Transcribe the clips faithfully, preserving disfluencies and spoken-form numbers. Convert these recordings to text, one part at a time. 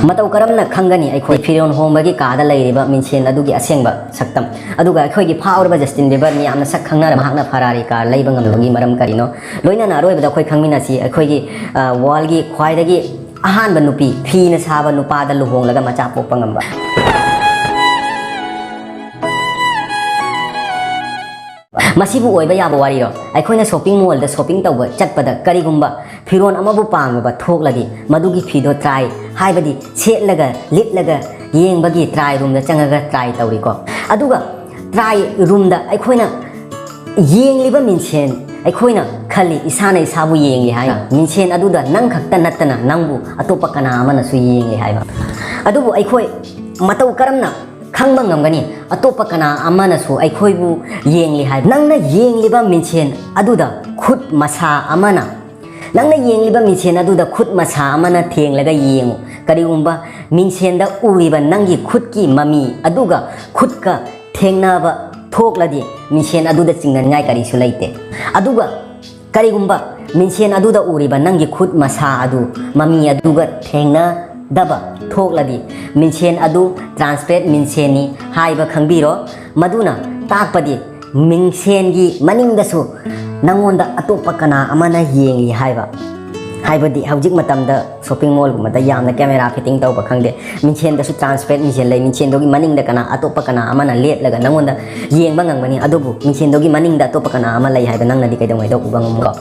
ꯃꯇꯧ ꯀꯔꯝꯅ ꯈꯪꯒꯅꯤ ꯑꯩꯈꯣꯏ ꯐꯤꯔꯣꯜ ꯍꯣꯡꯕꯒꯤ ꯀꯥꯗ ꯂꯩꯔꯤꯕ ꯃꯤꯡꯁꯦꯟ ꯑꯗꯨꯒꯤ ꯑꯁꯦꯡꯕ ꯁꯛꯇꯝ? ꯑꯗꯨꯒ ꯑꯩꯈꯣꯏꯒꯤ ꯐꯥꯎꯔꯕ ꯖꯁꯇꯤꯟ ꯕꯤꯕꯔ ꯃꯤꯌꯥꯝꯅ ꯁꯛ ꯈꯪꯅꯔꯕ ꯃꯍꯥꯛꯅ ꯐꯔꯥꯔꯤ ꯀꯥꯔ ꯂꯩꯕ ꯉꯝꯗꯕꯒꯤ ꯃꯔꯝ ꯀꯔꯤꯅꯣ? ꯂꯣꯏꯅꯅ ꯑꯔꯣꯏꯕꯗ ꯑꯩꯈꯣꯏ ꯈꯪꯃꯤꯟꯅꯁꯤ ꯑꯩꯈꯣꯏꯒꯤ, ꯑ, ꯋꯥꯔꯜꯒꯤ ꯈ꯭ꯋꯥꯏꯗꯒꯤ ꯑꯍꯥꯟꯕ ꯅꯨꯄꯤ, ꯐꯤꯅ ꯁꯥꯕ ꯅꯨꯄꯥꯗ ꯂꯨꯍꯣꯡꯂꯒ ꯃꯆꯥ ꯄꯣꯛꯄ ꯉꯝꯕ꯫ ꯃꯁꯤꯕꯨ ꯑꯣꯏꯕ ꯌꯥꯕ ꯋꯥꯔꯤꯔꯣ? ꯑꯩꯈꯣꯏꯅ ꯁꯣꯞꯄꯤꯡ ꯃꯣꯜꯗ ꯁꯣꯞꯄꯤꯡ ꯇꯧꯕ ꯆꯠꯄꯗ ꯀꯔꯤꯒꯨꯝꯕ ꯐꯤꯔꯣꯜ ꯑꯃꯕꯨ ꯄꯥꯝꯃꯕ ꯊꯣꯛꯂꯗꯤ ꯃꯗꯨꯒꯤ ꯐꯤꯗꯣ ꯇ꯭ꯔꯥꯏ, ꯍꯥꯏꯕꯗꯤ ꯁꯦꯠꯂꯒ ꯂꯤꯠꯂꯒ ꯌꯦꯡꯕꯒꯤ ꯇ꯭ꯔꯥꯏ ꯔꯨꯝꯗ ꯆꯪꯉꯒ ꯇ꯭ꯔꯥꯏ ꯇꯧꯔꯤꯀꯣ꯫ ꯑꯗꯨꯒ ꯇ꯭ꯔꯥꯏ ꯔꯨꯝꯗ ꯑꯩꯈꯣꯏꯅ ꯌꯦꯡꯂꯤꯕ ꯃꯤꯡꯁꯦꯟ, ꯑꯩꯈꯣꯏꯅ ꯈꯜꯂꯤ ꯏꯁꯥꯅ ꯏꯁꯥꯕꯨ ꯌꯦꯡꯂꯤ ꯍꯥꯏꯅ, ꯃꯤꯡꯁꯦꯟ ꯑꯗꯨꯗ ꯅꯪ ꯈꯛꯇ ꯅꯠꯇꯅ ꯅꯪꯕꯨ ꯑꯇꯣꯞꯄ ꯀꯅꯥ ꯑꯃꯅꯁꯨ ꯌꯦꯡꯂꯤ ꯍꯥꯏꯕ꯫ ꯑꯗꯨꯕꯨ ꯑꯩꯈꯣꯏ ꯃꯇꯧ ꯀꯔꯝꯅ ꯈꯪꯕ ꯉꯝꯒꯅꯤ ꯑꯇꯣꯞꯄ ꯀꯅꯥ ꯑꯃꯅꯁꯨ ꯑꯩꯈꯣꯏꯕꯨ ꯌꯦꯡꯂꯤ ꯍꯥꯏꯕ? ꯅꯪꯅ ꯌꯦꯡꯂꯤꯕ ꯃꯤꯡꯁꯦꯟ ꯑꯗꯨꯗ ꯈꯨꯠ ꯃꯁꯥ ꯑꯃꯅ, ꯅꯪꯅ ꯌꯦꯡꯂꯤꯕ ꯃꯤꯡꯁꯦꯟ ꯑꯗꯨꯗ ꯈꯨꯠ ꯃꯁꯥ ꯑꯃꯅ ꯊꯦꯡꯂꯒ ꯌꯦꯡꯉꯨ꯫ ꯀꯔꯤꯒꯨꯝꯕ ꯃꯤꯡꯁꯦꯟꯗ ꯎꯔꯤꯕ ꯅꯪꯒꯤ ꯈꯨꯠꯀꯤ ꯃꯃꯤ ꯑꯗꯨꯒ ꯈꯨꯠꯀ ꯊꯦꯡꯅꯕ ꯊꯣꯛꯂꯗꯤ ꯃꯤꯡꯁꯦꯟ ꯑꯗꯨꯗ ꯆꯤꯡꯅꯅꯤꯡꯉꯥꯏ ꯀꯔꯤꯁꯨ ꯂꯩꯇꯦ꯫ ꯑꯗꯨꯒ ꯀꯔꯤꯒꯨꯝꯕ ꯃꯤꯡꯁꯦꯟ ꯑꯗꯨꯗ ꯎꯔꯤꯕ ꯅꯪꯒꯤ ꯈꯨꯠ ꯃꯁꯥ ꯑꯗꯨ ꯃꯃꯤ ꯑꯗꯨꯒ ꯊꯦꯡꯅꯗꯕ ꯊꯣꯛꯂꯗꯤ ꯃꯤꯡꯁꯦꯟ ꯑꯗꯨ transparent ꯃꯤꯡꯁꯦꯟꯅꯤ ꯍꯥꯏꯕ ꯈꯪꯕꯤꯔꯣ꯫ ꯃꯗꯨꯅ ꯇꯥꯛꯄꯗꯤ ꯃꯤꯡꯁꯦꯟꯒꯤ ꯃꯅꯤꯡꯗꯁꯨ ꯅꯪꯉꯣꯟꯗ ꯑꯇꯣꯞꯄ ꯀꯅꯥ ꯑꯃꯅ ꯌꯦꯡꯂꯤ ꯍꯥꯏꯕ꯫ ꯍꯥꯏꯕꯗꯤ ꯍꯧꯖꯤꯛ ꯃꯇꯝꯗ ꯁꯣꯞꯄꯤꯡ ꯃꯣꯜꯒꯨꯝꯕꯗ ꯌꯥꯝꯅ ꯀꯦꯃꯦꯔꯥ ꯐꯤꯠꯇꯤꯡ ꯇꯧꯕ ꯈꯪꯗꯦ, ꯃꯤꯡꯁꯦꯟꯗꯁꯨ transparent ꯃꯤꯡꯁꯦꯟ ꯂꯩ, ꯃꯤꯡꯁꯦꯟꯗꯨꯒꯤ ꯃꯅꯤꯡꯗ ꯀꯅꯥ ꯑꯇꯣꯞꯄ ꯀꯅꯥ ꯑꯃꯅ ꯂꯦꯞꯂꯒ ꯅꯪꯉꯣꯟꯗ ꯌꯦꯡꯕ ꯉꯝꯒꯅꯤ, ꯑꯗꯨꯕꯨ ꯃꯤꯡꯁꯦꯟꯗꯨꯒꯤ ꯃꯅꯤꯡꯗ ꯑꯇꯣꯞꯄ ꯀꯅꯥ ꯑꯃ ꯂꯩ ꯍꯥꯏꯕ ꯅꯪꯅꯗꯤ ꯀꯩꯗꯧꯉꯩꯗ ꯎꯕ ꯉꯝꯃꯨꯀꯣ?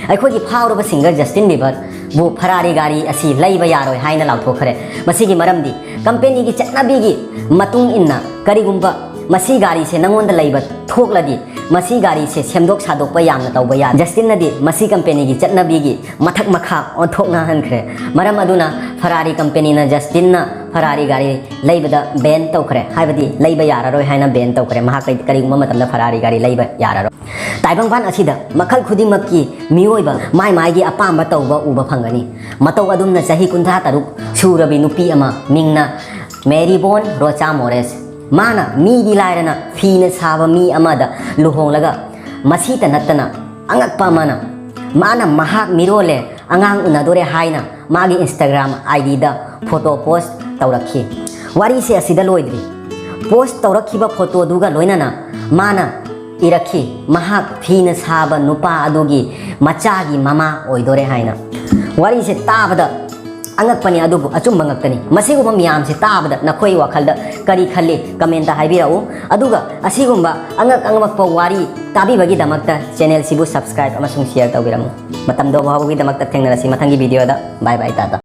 ꯑꯩꯈꯣꯏꯒꯤ ꯐꯥꯎꯔꯕ ꯁꯤꯡꯒꯔ ꯖꯁꯇꯤꯟ ꯕꯤꯕꯔꯕꯨ ꯐꯔꯥꯔꯤ ꯒꯥꯔꯤ ꯑꯁꯤ ꯂꯩꯕ ꯌꯥꯔꯣꯏ ꯍꯥꯏꯅ ꯂꯥꯎꯊꯣꯛꯈ꯭ꯔꯦ꯫ ꯃꯁꯤꯒꯤ ꯃꯔꯝꯗꯤ ꯀꯝꯄꯦꯅꯤꯒꯤ ꯆꯠꯅꯕꯤꯒꯤ ꯃꯇꯨꯡ ꯏꯟꯅ ꯀꯔꯤꯒꯨꯝꯕ ꯃꯁꯤ ꯒꯥꯔꯤꯁꯦ ꯅꯪꯉꯣꯟꯗ ꯂꯩꯕ ꯊꯣꯛꯂꯗꯤ ꯃꯁꯤ ꯒꯥꯔꯤꯁꯦ ꯁꯦꯝꯗꯣꯛ ꯁꯥꯗꯣꯛꯄ ꯌꯥꯝꯅ ꯇꯧꯕ ꯌꯥꯏ꯫ ꯖꯁꯇꯤꯟꯅꯗꯤ ꯃꯁꯤ ꯀꯝꯄꯦꯅꯤꯒꯤ ꯆꯠꯅꯕꯤꯒꯤ ꯃꯊꯛ ꯃꯈꯥ ꯑꯣꯟꯊꯣꯛꯅꯍꯟꯈ꯭ꯔꯦ꯫ ꯃꯔꯝ ꯑꯗꯨꯅ ꯐꯔꯥꯔꯤ ꯀꯝꯄꯦꯅꯤꯅ ꯖꯁꯇꯤꯟꯅ ꯐꯔꯥꯔꯤ ꯒꯥꯔꯤ ꯂꯩꯕꯗ ꯕꯦꯟ ꯇꯧꯈ꯭ꯔꯦ, ꯍꯥꯏꯕꯗꯤ ꯂꯩꯕ ꯌꯥꯔꯔꯣꯏ ꯍꯥꯏꯅ ꯕꯦꯟ ꯇꯧꯈ꯭ꯔꯦ꯫ ꯃꯍꯥꯛ ꯀꯩ-, ꯀꯔꯤꯒꯨꯝꯕ ꯃꯇꯝꯗ ꯐꯔꯥꯔꯤ ꯒꯥꯔꯤ ꯂꯩꯕ ꯌꯥꯔꯔꯣꯏ꯫ ꯇꯥꯏꯕꯪꯄꯥꯟ ꯑꯁꯤꯗ ꯃꯈꯜ ꯈꯨꯗꯤꯡꯃꯛꯀꯤ ꯃꯤꯑꯣꯏꯕ ꯃꯥꯏ ꯃꯥꯏꯒꯤ ꯑꯄꯥꯝꯕ ꯇꯧꯕ ꯎꯕ ꯐꯪꯒꯅꯤ꯫ ꯃꯇꯧ ꯑꯗꯨꯝꯅ ꯆꯍꯤ ꯀꯨꯟꯊ꯭ꯔꯥ ꯇꯔꯨꯛ ꯁꯨꯔꯕꯤ ꯅꯨꯄꯤ ꯑꯃ ꯃꯤꯡꯅ ꯃꯦꯔꯤꯕꯣꯟ ꯔꯣꯆꯥ ꯃꯣꯔꯦꯁ꯫ ꯃꯥꯅ ꯃꯤꯗꯤ ꯂꯥꯏꯔꯅ ꯐꯤꯅ ꯁꯥꯕ ꯃꯤ ꯑꯃꯗ ꯂꯨꯍꯣꯡꯂꯒ ꯃꯁꯤꯇ ꯅꯠꯇꯅ ꯑꯉꯛꯄ ꯑꯃꯅ ꯃꯥꯅ ꯃꯍꯥꯛ ꯃꯤꯔꯣꯜꯂꯦ, ꯑꯉꯥꯡ ꯎꯅꯗꯣꯔꯦ ꯍꯥꯏꯅ ꯃꯥꯒꯤ Instagram ID ꯗ photo post ꯇꯧꯔꯛꯈꯤ꯫ ꯋꯥꯔꯤꯁꯦ ꯑꯁꯤꯗ ꯂꯣꯏꯗ꯭ꯔꯤ꯫ Post ꯇꯧꯔꯛꯈꯤꯕ photo ꯗꯨꯒ ꯂꯣꯏꯅꯅ ꯃꯥꯅ ꯏꯔꯛꯈꯤ, ꯃꯍꯥꯛ ꯐꯤꯅ ꯁꯥꯕ ꯅꯨꯄꯥ ꯑꯗꯨꯒꯤ ꯃꯆꯥꯒꯤ ꯃꯃꯥ ꯑꯣꯏꯗꯣꯔꯦ ꯍꯥꯏꯅ꯫ ꯋꯥꯔꯤꯁꯦ ꯇꯥꯕꯗ ꯑꯉꯛꯄꯅꯤ, ꯑꯗꯨꯕꯨ ꯑꯆꯨꯝꯕ ꯉꯛꯇꯅꯤ꯫ ꯃꯁꯤꯒꯨꯝꯕ ꯃꯌꯥꯝꯁꯦ ꯇꯥꯕꯗ ꯅꯈꯣꯏ ꯋꯥꯈꯜꯗ ꯀꯔꯤ ꯈꯜꯂꯤ? Comment ꯇ ꯍꯥꯏꯕꯤꯔꯛꯎ꯫ ꯑꯗꯨꯒ ꯑꯁꯤꯒꯨꯝꯕ ꯑꯉꯛ ꯑꯉꯛꯄ ꯋꯥꯔꯤ ꯇꯥꯕꯤꯕꯒꯤꯗꯃꯛꯇ channel ꯁꯤꯕꯨ subscribe ꯑꯃꯁꯨꯡ share ꯇꯧꯕꯤꯔꯝꯃꯨ꯫ ꯃꯇꯝꯗꯣ ꯐꯥꯎꯕꯒꯤꯗꯃꯛꯇ ꯊꯦꯡꯅꯔꯁꯤ ꯃꯊꯪꯒꯤ video ꯗ꯫ Bye bye, Tata.